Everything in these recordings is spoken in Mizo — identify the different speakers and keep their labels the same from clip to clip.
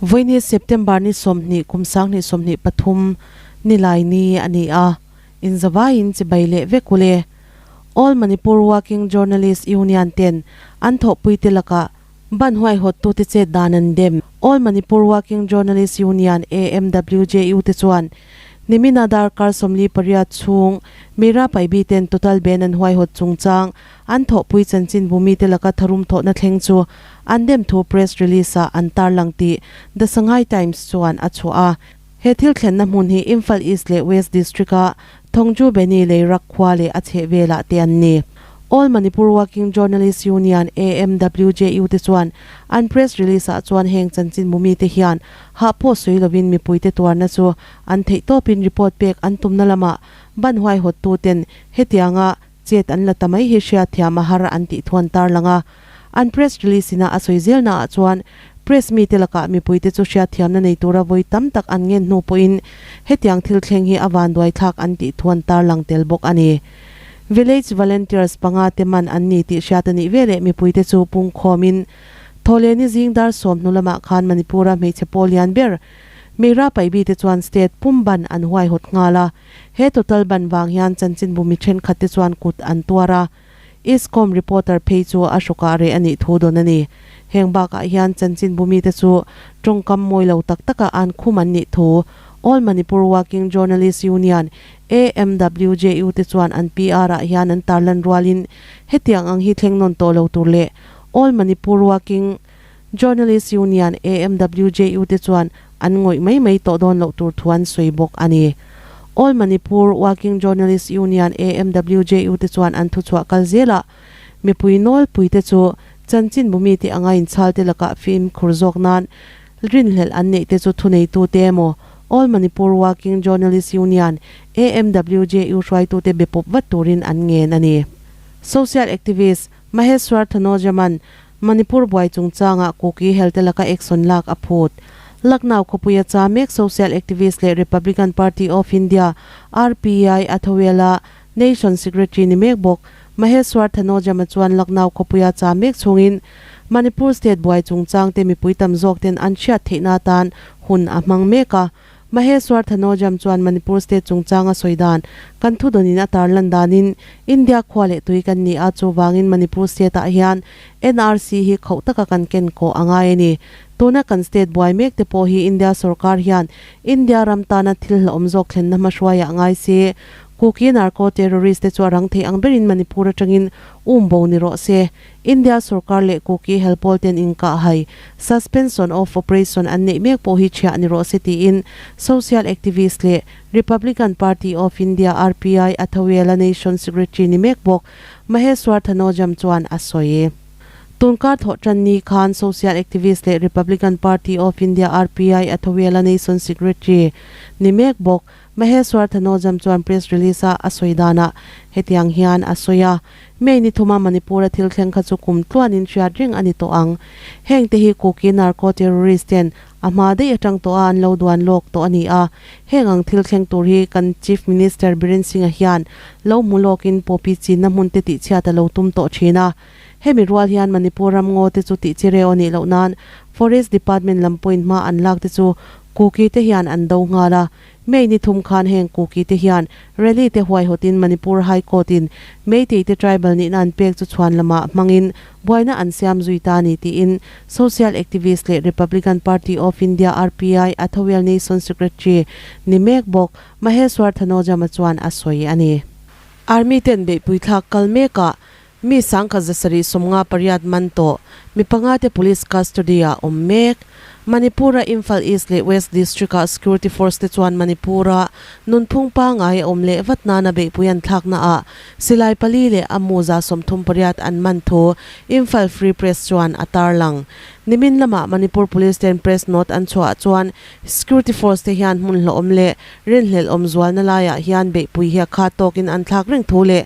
Speaker 1: Vawiini September ni 20 kum 2023 nilai ni a ni a, inzavaiin chibai leh vek ule. All Manipur Working Journalist Union ten an thawhpuite lakah ban huaihawttute chet dan an dem. All Manipur Working Journalist Union, AMWJU, te chuan nimina darkar 48 chhung Meira Paibi ten total ban an huaihawt chungchang an thawhpui chanchinbu mite laka tharum thawhna thleng chu an dem thu press release ah an tarlang tih The Sanghai Times chuan a chhuah a. He thil thlenna hmun hi Imphal East leh West District a Thongju Beni Leirak khua leh a chheh velah te an ni. All Manipur Working Journalist Union, AMWJU, te chuan an press release ah chuan heng chanchinbu mite hian hah pawh sawi lovin mipuite tuarna chu an theihtawpin report pek an tumna lamah ban huaihawttuten hetianga Chet an la ta mai hi hriatthiam a har an tih thuan tarlang a. An press release ina a sawi zelna ah chuan press mite lakah mipuite chu hriatthiamna nei tura vawi tam tak an ngen hnu pawhin hetiang thil thleng hi a vanduai thlak an tih thuan tarlang tel bawk a ni. Village Volunteers panga te man an ni tih hriat a nih veleh mipuite chu pungkhawmin Thawhlehni zing dar 10 hnu lamah khan Manipur-a hmeichhe pawl lian ber Meira Paibi te chuan state pum ban an huaihawt nghal a. He total ban vang hian chanchinbu mi thenkhat te chuan kut an tuar a, ISCOM reporter phei chu a hrawkah reh a nih thu dawn a ni. Heng bakah hian chanchinbu mite chu tawngkam mawi lo tak taka an khum an nih thu All Manipur Working Journalist Union, AMWJU, te chuan an PR ah hian an tarlan rualin hetiang ang hi thleng nawn tawh lo tur leh All Manipur Working Journalist Union, AMWJU, te chuan an ngawih mai mai tawh dawn loh tur thu an sawi bawk a ni. All Manipur Working Journalist Union, AMWJU, te chuan an thuchhuah kal zelah mipui nawlpui te chu chanchinbu mite anga inchhal te lakah fimkhur zawk nan rinhlelh an neih te chu thuneitute emaw All Manipur Working Journalist Union, AMWJU, hruaitute be pawp vat turin an ngen a ni. Social activist Maheswar Thanojaman Manipur buai chungchangah Kuki helte laka action lak a phut. Lucknow khawpuia cha mek social activist leh Republican Party of India, RPI, a thawela Nation Secretary ni mek bawk Maheswar Thanojama chuan Lucknow khawpuia cha mek chungin Manipur state buai chungchangte mipui tam zawkten an hriat theihna atan hun a hmang mek a. Maheswar Thanojam chuan Manipur state chungchanga sawi dan kan thudawnin a tarlan danin India khua leh tui kan ni a, chuvangin Manipur state ah hian NRC hi khauh taka kan ken kawh a ngai a ni. Tuna kan state buai mek te pawh hi India sorkar hian India ram tana thil hlauhawm zawk thlenna hmahruaiah ngai se, Kuki narco terrorist te chu a rang thei ang berin Manipur atangin um bo ni rawh se. India sorkar leh Kuki helpawl ten inkah hai, suspension of operation, an neih mek pawh hi chhiah ni rawh se tiin social activist leh Republican Party of India, RPI, a Thawela Nation Secretary ni mek bawk Maheswar Thanojam chuan a sawi. Tunkar thawh tan ni khan social activist leh Republican Party of India, RPI, a Thawela Nation Secretary ni mek bawk Maheswar Thanojam chuan press release a a sawi danah hetiang hian a sawi a, May ni thuma Manipur-a thil thleng kha chu kum tluanin hriat reng a ni tawh ang. Heng te hi Kuki narco terrorist ten a hma daih atang tawh a an lo duan lawk tawh a ni a. Heng ang thil thleng tur hi kan Chief Minister Biren Singh-a hian lo hmu lawkin poppy chinna hmun te tihchhiat a lo tum tawh thin a. Hemi rual hian Manipur ram ngaw te chu tih chi reu a nih loh nan Forest Department lam pawhin hma an lak te chu Kuki te hian an do nghal a. May ni thum khan heng Kuki te hian rally te huaihawtin Manipur High Court in Meitei te tribal nihna an pek chu chhuan lamah hmangin buaina an siam zui ta a ni tiin social activist leh Republican Party of India, RPI, a Thawel Nation Secretary ni mek bawk Maheswar Thanojama chuan a sawi a ni. Army ten beihpui thlak kal mekah Mi 1758 man tawh, mi panga te police custody ah awm mek. Manipur-a Imphal East leh West District-ah security force te chuan Manipur-a nunphung pangngai a awm leh vat nana beihpui an thlakna ah silai pali leh a mu 38 an man thu Imphal Free Press chuan a tarlang. Nimin lamah Manipur Police ten press note an chhuah chuan security force te hian hmun hlawhawm leh rinhlelh awm zualna laiah hian beihpui hi a khat tawkin an thlak reng thu leh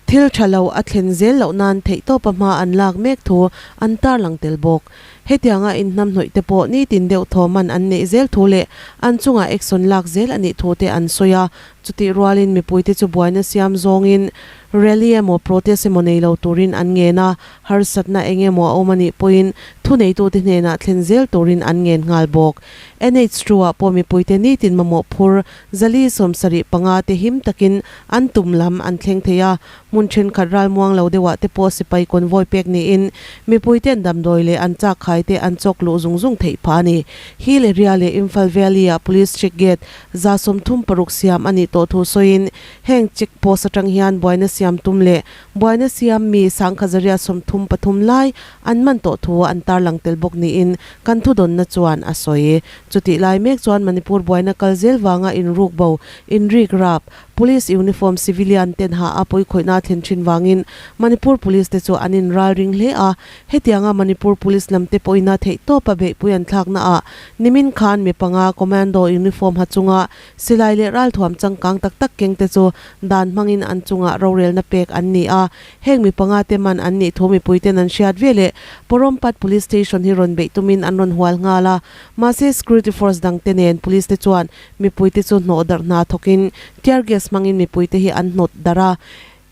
Speaker 1: Thil tha lo a thlen zel loh nan theihtawpa hma an lak mek thu an tarlang tel bawk. Hetianga inhnamhnawih te pawh nitin deuh thaw man an neih zel thu leh an chungah action lak zel a nih thu te an sawi a. Chutih rualin mipuite chu buaina siam zawngin rally emaw protest emaw nei lo turin an ngen a, harsatna eng emaw a awm a nih pawhin thuneitute hnenah thlen zel turin an ngen nghal bawk. NH2 ah pawh mipuite nitin mamawh phur zali 75 te him takin an tum lam an thleng thei a, hmun thenkhat ralmuang lo deuhah te pawh sipai convoy pek niin mipuiten damdawi leh an chak khai te an chawk luh zung zung theih phah a ni. Hill area leh Imphal Valley ah Police check gate 36 siam a nih tawh thu sawiin heng check post atang hian buaina siam tum leh buaina siam mi 1133 lai an man tawh thu an tarlang tel bawk niin kan thudawnna chuan a sawi. Chutih lai mek chuan Manipur buaina kal zel vanga inruk bo, inrik rap, Police uniform civilian ten ha a pawikhawihna thlen thin vangin Manipur Police te chu an inral ring hle a. Hetianga Manipur Police lam te pawhina theihtawpa beihpui an thlakna ah nimin khan mi panga commando uniform ha chunga silai leh ralthuam changkang tak tak keng te chu dan hmangin an chungah rorelna pek an ni a. Heng mi panga te man an nih thu mipui ten an hriat veleh Porompat Police Station hi rawn beih tumin an rawn hual nghal a. Mahse security force dang te nen police te chuan Mipuite chu hnawh darh hna thawkin tear gas hmangin mipuite hi an hnawt darh a.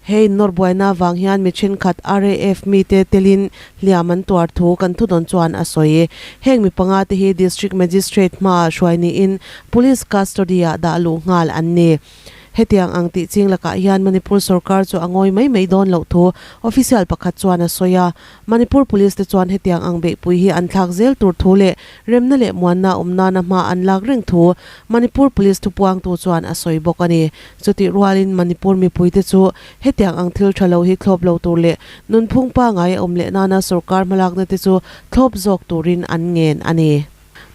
Speaker 1: Hei nawr buaina avang hian mi thenkhat RAF mite telin hliam an tuar thu kan thudawn chuan a sawi. Heng mi panga te hi District Magistrate hmaah hruai niin Police custody-ah dah luh nghal an ni. Hetiang ang tih ching lakah hian Manipur sorkar chu a ngawi mai mai dawn loh thu official pakhat chuan a sawi a. Manipur Police te chuan hetiang ang beihpui hi an thlak zel tur thu leh remna leh muanna awm nana hma an lak reng thu Manipur Police thupuangtu chuan a sawi bawk a ni. Chutih rualin Manipur mipuite chu hetiang ang thil tha lo hi thlawp lo tur leh nunphung pangai a awm leh nana sorkar hmalakna te chu thlawp zawk turin an ngen a ni.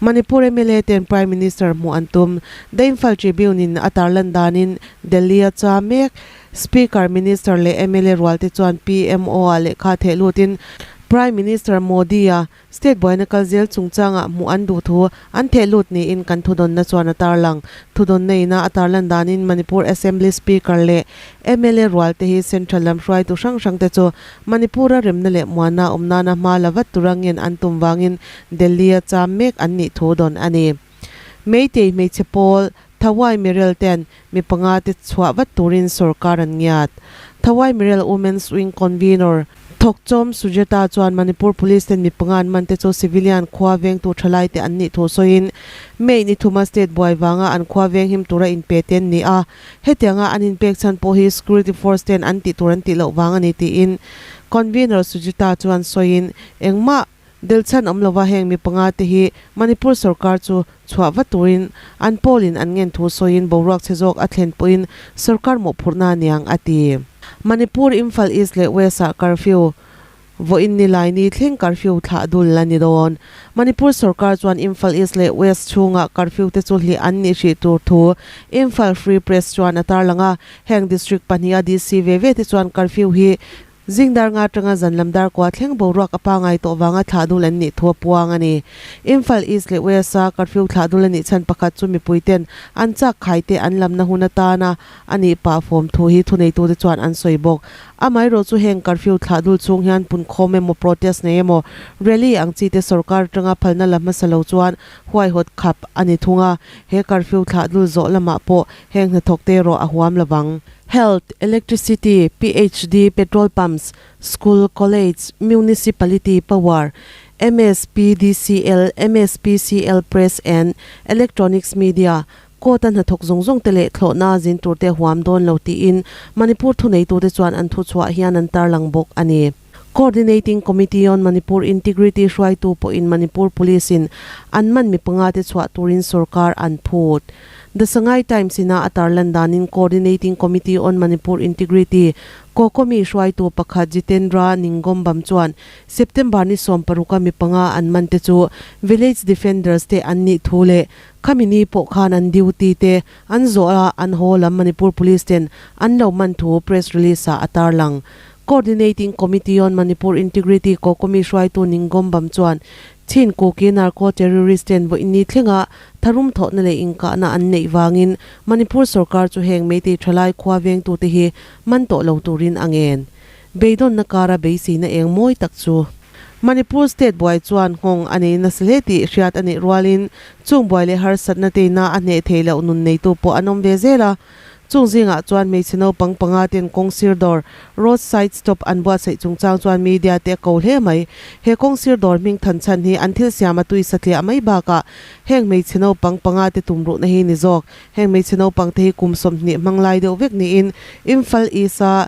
Speaker 1: Manipur mla ten Prime Minister hmuh an tum. The Imphal Tribune in a tarlan danin Delhi a cha mek. Speaker, Minister leh mla rual te chuan PMO ah lehkha theh lutin Prime Minister Modi a state buaina kal zel chungchangah hmuh an duh thu an theh lut niin kan thudawnna chuan a tarlang. Thudawnna ina a tarlan danin Manipur Assembly Speaker leh mla rual te hi Central lam hruaitu hrang hrang te chu Manipur-a remna leh muanna awm nana hma la vat tura ngen an tum vangin Delhi-a cham mek an nih thu dawn a ni. Meitei hmeichhe pawl Thawai Mirel ten mi panga te chhuah vat turin sorkar an ngiat. Thawai Mirel Women's Wing Convener Thawkchawm Sujata chuan Manipur Police ten mi panga an man te chu civilian khua vengtu thalai te an nih thu sawiin May ni thuma state buai vanga an khua venghim tura inpe te an ni a. Hetianga an inpek chhan pawh hi security force ten an tih tur an tih loh vang a ni tiin Convener Sujita chuan sawiin engmah Delchhan awm lova heng mi panga te hi Manipur sorkar chu chhuah vat turin an pawlin an ngen thu sawiin boruak chhe zawk a thlen pawhin sorkar mawhphurhna aniang a ti. Manipur Imphal East leh West ah curfew vawiin ni lai ni thleng curfew thlah dul a ni dawn. Manipur sorkar chuan Imphal East leh West chhungah curfew te chu hlih an nih hrih tur thu Imphal Free Press chuan a tarlang a, heng district pahniha DC ve ve te chuan curfew hi Zing dar nga atanga zan lam dar kua thleng boruak a pangai tawh vanga thlah dul an nih thu a puang a ni. Imphal East leh West a curfew thlah dul a nih chhan pakhat chu mipui ten an chak khai te an lamna hun atana a nih pah fawm thu hi thuneitute chuan an sawi bawk. Amaherawh chu heng curfew thlah dul chhung hian punkhawm emaw protest nei emaw rally ang chi te sorkar atanga phalna la hmasa lo chuan huaihawt khap a ni thung a, he curfew thlah dul zawh lamah pawh heng hnathawk te erawh a huam lovang. Health, Electricity, PHD, Petrol Pumps, School, College, Municipality, Power, MSPDCL, MSPCL Press and Electronics Media, Court a hnathawk zawng zawng te leh thlawhna zin tur te huam dawn lo tiin Manipur thuneitute chuan an thuchhuah hian an tarlang bawk a ni. Coordinating Committee on Manipur Integrity hruaitu pawhin Manipur Police in an man mi panga te chhuah turin sorkar an phut. The Sangai Times ina a tarlan danin Coordinating Committee on Manipur Integrity, COCOMI, hruaitu pakhat Jitendra Ningombam chuan September ni 16 a mi panga an man te chu Village Defenders te an nih thu leh khami ni pawh khan an duty te an zawh a an haw lam Manipur Police ten an lo man thu press release ah a tarlang. Coordinating Committee on Manipur Integrity COCOMI hruaitu Ningombam chuan Chin Kuki Narco Terrorist ten vawiin thlenga tharum thawhna leh inkahna an neih vangin Manipur sorkar chu heng Meitei thalai khua vengtute hi man tawh lo turin a ngen. Beidawnna kara beiseina eng mawi tak chu Manipur state buai chuan nghawng a nei nasa hle tih hriat a neih rualin chung buai leh harsatna teina a hneh theih loh nun neitu pawh an awm ve zel a. Chung zingah chuan hmeichhe naupang panga ten kawng sir dawr, road side stop, an buatsaih chungchang chuan media te a ko hle mai. He kawng sir dawr hming than chhan hi an thil siam a tui satliah mai bakah heng hmeichhe naupang panga te tumruhna hi ni zawk. Heng hmeichhe naupang te hi kum 20 hmang lai deuh vek niin Imphal East-a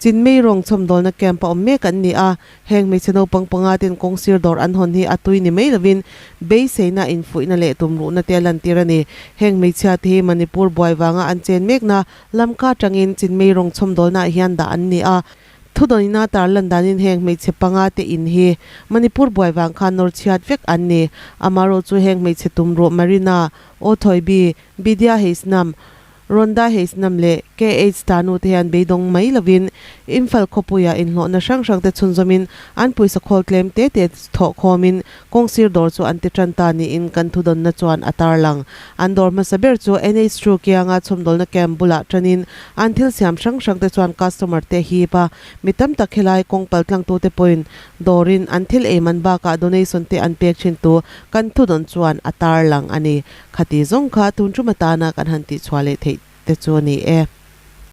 Speaker 1: Chinmei rawng chhawmdawlna camp a awm mek an ni a, heng hmeichhe naupang panga ten kawng sir dawr an hawn hi a tui ni mai lovin beiseina infuihna leh tumruhna te a lantir a ni. Heng hmeichhia te hi Manipur buai vanga an chen mekna Lamka atangin Chinmei rawng chhawmdawlnaah hian dah an ni a, thudawnina tar lan danin heng hmeichhe panga te in hi Manipur buai vang khan nawr chhiat vek an ni. Amaherawhchu chu heng hmeichhe tumruh Marina, Othoibi, Bidya Heisnam, Ronda Heisnam leh KH Tanu te hian beidawng mai lovin Imphal khawpuia inhlawhna hrang hrang te chhunzawmin an pawisa khawl tlem te te thawh khawmin kawng sir dawr chu an ti tan ta niin kan thudawnna chuan a tarlang. An dawr hmasa ber chu NH True kianga chhawmdawlna camp bulah tanin an thil siam hrang hrang te chuan customer te hip a, mi tam tak helai kawng paltlangtute pawhin dawrin an thil ei man bakah donation te an pek thin tu kan thudawn chuan a tarlang a ni. Khati zawng kha tun tum atana kan han tihchhuah leh theih te chu a ni e.